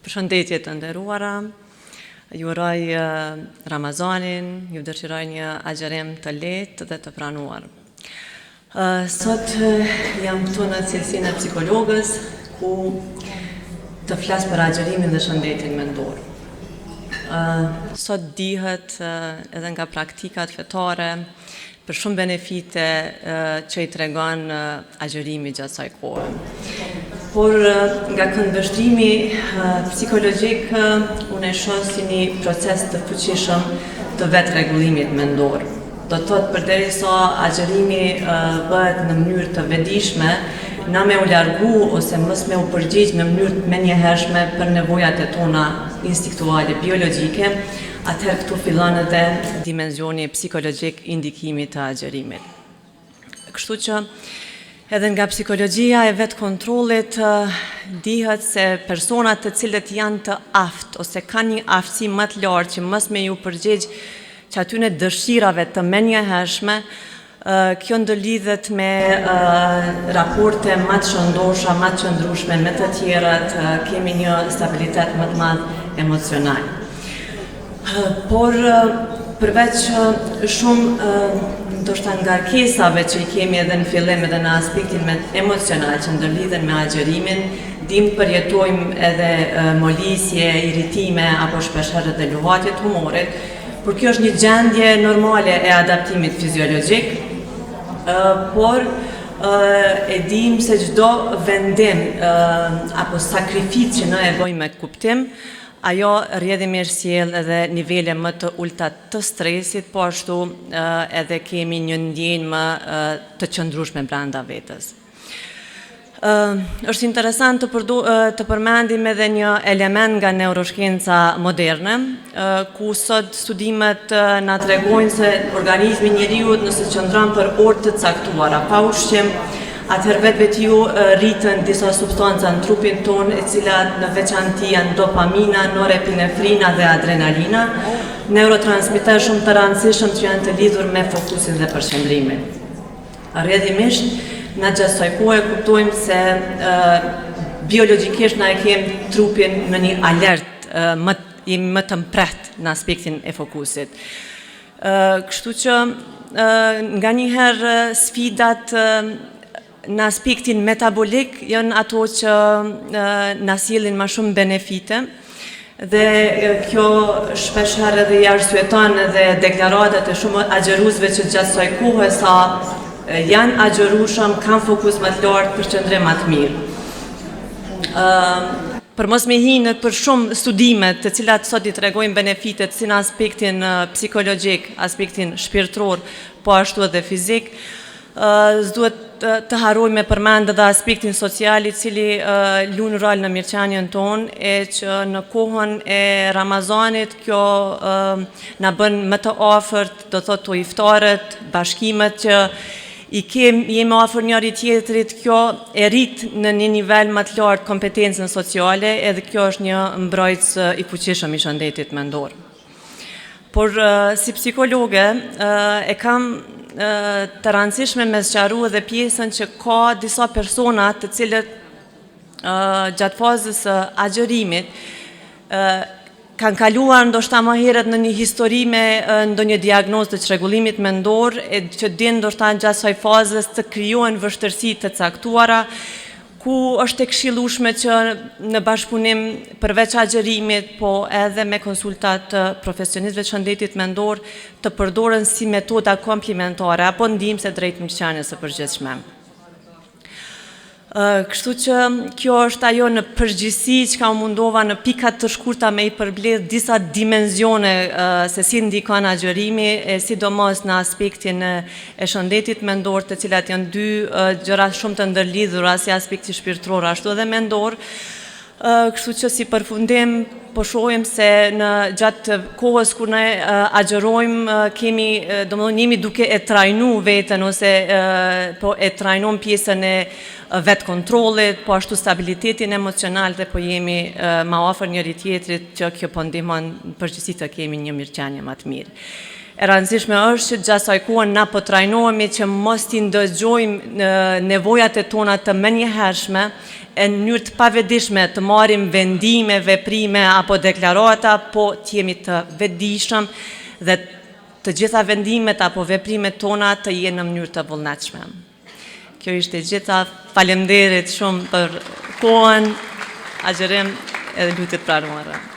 Përshëndetje të nderuara, ju uroj Ramazanin, ju dëshiroj një agjërim të lehtë dhe të pranuar. Sot jam këtu në cilësinë e psikologes, ku të flas për agjërimin dhe shëndetin mendor. Sot dihet edhe nga praktikat fetare, për shumë benefite që i tregon agjërimi gjatë saj kohe. Por nga këndvështrimi psikologjik, unë e shoh si një proces të fuqishëm të vetërregullimit mendor. Do të thotë përderisa agjërimi bëhet në mënyrë të vetëdijshme, na me u largu ose mos me u përgjigj në mënyrë të menjëhershme për nevojat e tona instinktuale biologjike, Atëherë këtu fillon edhe dimensioni psikologjik i ndikimit të agjërimit. Kështu që edhe nga psikologjia e vetëkontrollit dihet se personat të cilët janë të aftë ose kanë një aftësi më të lartë që mos me ju përgjigj që atyne dëshirave të menjëhershme, Kjo ndërlidhet me raporte ma të shëndosha, ma të qëndrueshme me të tjerët, kemi një stabilitet më të madh emocional. Por përveç shumë ndoshta ngarkesave që i kemi edhe në fillim edhe në aspektin me emocional që ndërlidhen me agjërimin, dim përjetojmë edhe molisje, irritime apo shpeshherë edhe luhatje të humorit, Por kjo është një gjendje normale e adaptimit fiziologjik, por e dim se çdo vendim apo sakrificë që ne e bëjmë me kuptim, ajo rrjedhimisht sjell edhe nivele më të ulta të stresit, po ashtu edhe kemi një ndjenjë më të qëndrueshme brenda vetes. Është interesant të, përdo, të përmendim edhe një element nga neuroshkenca moderne, ku sot studimet na tregojnë se organizmi i njeriut nëse qëndron për orë të caktuara pa ushqim, atëherë vetvetiu rriten disa substanca në trupin tonë, e cilat në veçanti janë dopamina, norepinefrina dhe adrenalina, neurotransmiter shumë të rëndësishëm që janë të lidhur me fokusin dhe përqendrimin. Rrjedhimisht, na gjatë saj kohe kuptojmë se biologjikisht na e kem trupin në një alert, më, jemi më të mprehtë në aspektin e fokusit. Kështu që nganjëherë sfidat në aspektin metabolik janë ato që na sjellin ma shumë benefite, Dhe kjo shpeshherë edhe i arsyeton edhe deklaratat e shumë agjëruesve që gjatë saj kohe sa janë agjërueshëm, kanë fokus më të lartë, përqendrim më të mirë. Ë për mos me hi në për shumë studime të cilat sot i tregojnë benefitet si në aspektin psikologjik, aspektin shpirtëror, po ashtu edhe fizik, S'duhet të harrojmë me përmend edhe aspektin social i cili luan rol në mirëqenien tonë e që në kohën e Ramazanit kjo na bën më të afërt, do thotë to iftarët, bashkimet që i kem, jemi afër njëri tjetrit, kjo e rrit në një nivel më të lartë kompetencën sociale edhe kjo është një mbrojtës i fuqishëm i shëndetit mendor. Por si psikologe e kam të rëndësishme me sqaru edhe pjesën që ka disa persona të cilët gjatë fazës së agjërimit kanë kaluar ndoshta më herët në një histori me ndonjë diagnozë të çrregullimit mendor e që din ndoshta gjatë saj fazës të krijohen vështirësi të caktuara ku është e këshillueshme që në bashkëpunim përveç agjërimit, po edhe me konsulta të profesionistëve të shëndetit mendor të përdoren si metoda komplementare apo ndihmëse drejt mirëqenies së përgjithshme. Kështu që kjo është ajo në përgjithësi çka u mundova në pika të shkurta me i përmbledh disa dimensione se si ndikon agjërimi e sidomos në aspektin e shëndetit mendor, të cilat janë dy gjëra shumë të ndërlidhura si aspekti shpirtëror ashtu edhe mendor. Kështu që si përfundim po shohim se në gjatë kohës kur ne agjërojmë kemi, domethënë jemi duke e trajnu veten ose po e trajnojmë pjesën e vetëkontrollit, po ashtu stabilitetin emocional dhe po jemi ma afër njëri tjetrit që kjo po ndihmon në përgjithësi të kemi një mirëqenie ma të mirë. E rëndësishme është që gjatë saj kohe na po trajnohemi që mos t'i ndëgjojmë nevojat e tona të menjëhershme e në mënyrë të pavetëdijshme të marrim vendime, veprime apo deklarata, po të jemi të vetëdijshëm dhe të gjitha vendimet apo veprimet tona të jenë në mënyrë të vullnetshme. Kjo ishte gjitha. Faleminderit shumë për kohën, agjërim edhe lutje të pranuara.